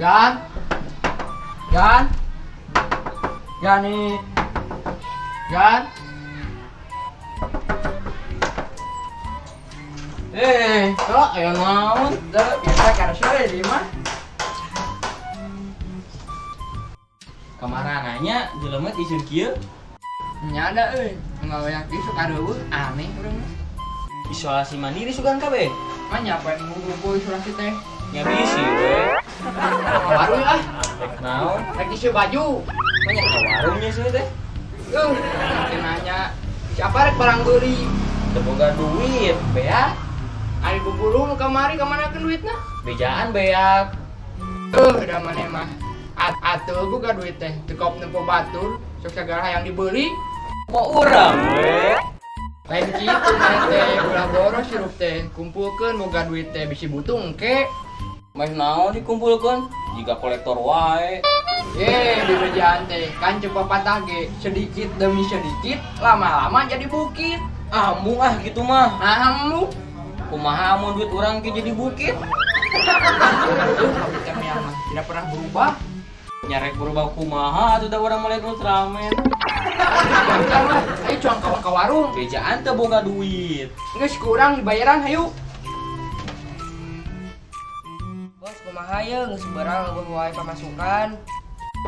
Gan. Gan. Gani. Gan. Eh, kok ayo naon? Da biasa karena sore di mah. Kemarananya jelema isun kieu. Nya ada euy, ngaweak ieu suka reueuh aneh urang mah. Isolasi mandiri sugan kabeh. Mah nyapain ngumpul isolasi teh. Nya bisi we. Warung ah, Rek naon? rek isi baju. Banyak ka warungnya sih teh. Nanti nanya, siapa rek barang beli? Teu boga duit, Beak. Ari bubulu nu kamari kamanakeun duitna? Bejaan beak. Da maneh mah. Atuh boga duit teh, teu kop nempo batur, sok sagala hayang dibeli. Mau urang we. Lain kitu maneh teh, ulah boros hirup teh. Kumpulkeun boga duit teh bisi butuh engke. Meh naon dikumpulkeun? Jiga kolektor wae. Ye, di bejaan teh kan cepat patah ge, sedikit demi sedikit lama-lama jadi bukit. Ah, embung ah gitu mah. Nah, embung. Kumaha mun duit urang ge jadi bukit? Kabeh teh mah tidak pernah berubah. Nyarek berubah kumaha atuh da urang melihat Ultraman. Gancang lah, ayo cuang ka warung. Bejaan teu boga duit. Geus kurang dibayaran hayu. Bos, kumaha ye geus berang leuwih wae pamasukan.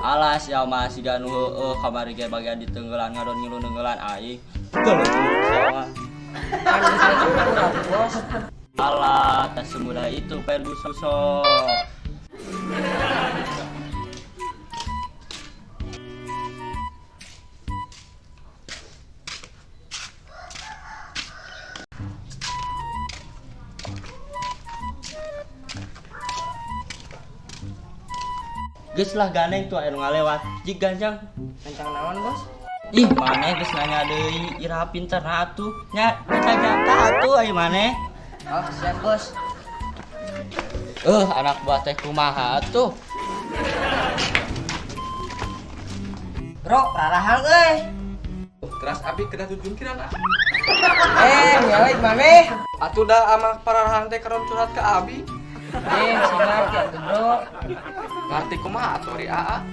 Alas ya mah siga nu heueuh kamari ge bagian ditenggelan ngadon ngilu nenggelan aing. Geuleuh sia mah. Kan geus cukur atuh, Bos. Alah, tak semudah itu Ferguson. Geus lah gandeng tuh anu ngalewat. Jig gancang. Gancang naon, Bos? Ih, maneh geus nanya deui, iraha pinter atuh. Nya nyata-nyata atuh ai maneh. Oh, siap, Bos. Anak buah teh kumaha atuh? Bro, rarahang euy. Teras abi kena jujungkiran ah. Nyalek maneh. Atuh da ama pararahang teh karon curhat ke abi. Sing ngarti atuh, Bro. Ngarti kumaha atuh ari aa?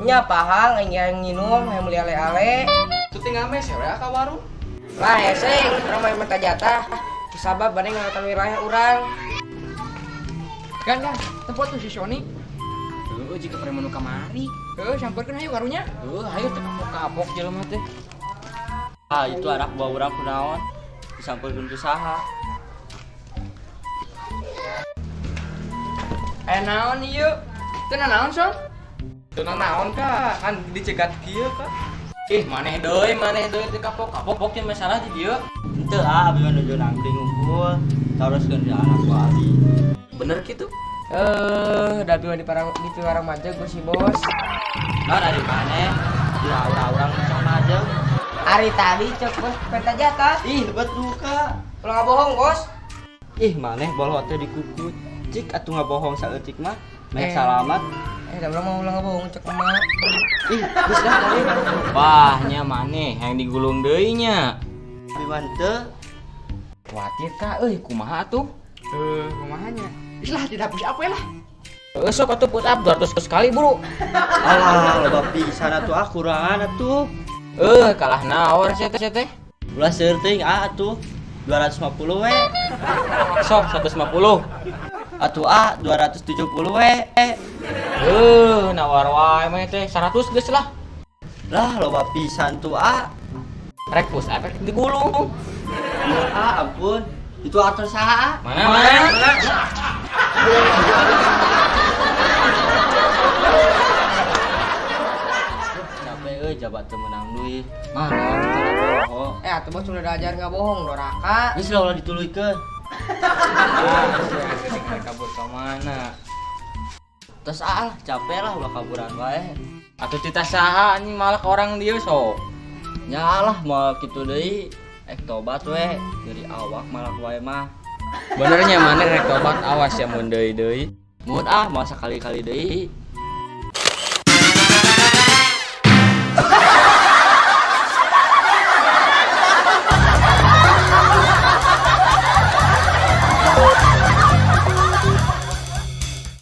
Nya pahang aing yang nginum hayang meuli ale-ale. Tuh tinggal meser we ka warung. Lah hese, urang mah minta jatah. Sabab bade ngawatan wilayah urang. Gan, gan, tempat tuh si Sony. Heueuh jika preman nu kamari. Heuh, sampeurkeun hayu karunya. Heueuh, hayu teh kapok-kapok jelema teh. Ah, itu anak buah urang kunaon? Disampeurkeun ku saha? Aya naon ieu? Teu naon, Son? Teu naon ka? Kan dicegat kieu ka. Ih, maneh deui teh kapok-kapok teh masalah di dieu. Henteu ah, abi mah nuju nangkring unggul. Taroskeun di anak buah abi. Bener kitu? Da abi mah di parang di piwarang majeg si Bos. Nah, dari maneh? Di urang macam majeg. Ari tadi cek Bos penta jatah. Ih, lebat duka. Ulah ngabohong, Bos. Ih, maneh bolot teh dikukut. Cik atuh ngabohong saeutik mah. Meh salamat. Da urang mah ulah ngabohong cek emak. Ih, geus lah tadi. Wah, nya maneh hayang digulung deui nya. Abi mah henteu. Kuatir ka euy, kumaha atuh? Kumaha nya? Geus lah tidak push up we lah. Heueuh sok atuh push up 200 kali, Bro. Alah, loba pisan atuh ah kurangan atuh. Kalah nawar sia teh. Ulah seueur teuing ah atuh. 250 we. Sok 150. Atuh ah 270 we. Nawar wae mah teh 100 geus lah. Lah loba pisan tuh ah. Rek push up rek digulung. Ya ah, ampun. Itu atur saha? Mana mana? Capek euy jabat teu meunang duit. Mah naon teu bohong. Atuh Bos udah diajar ngabohong doraka. Geus lah ulah dituluykeun. Ah, sia kabur ka mana? Tos ah lah, capek lah ulah kaburan wae. Atuh tita saha anjing malah ka orang dieu sok. Nya lah moal kitu deui. Ek tobat we dari awak malah wae mah. Benernya maneh rek tobat awas ya mun deui deui. Mun ah moal sakali-kali deui.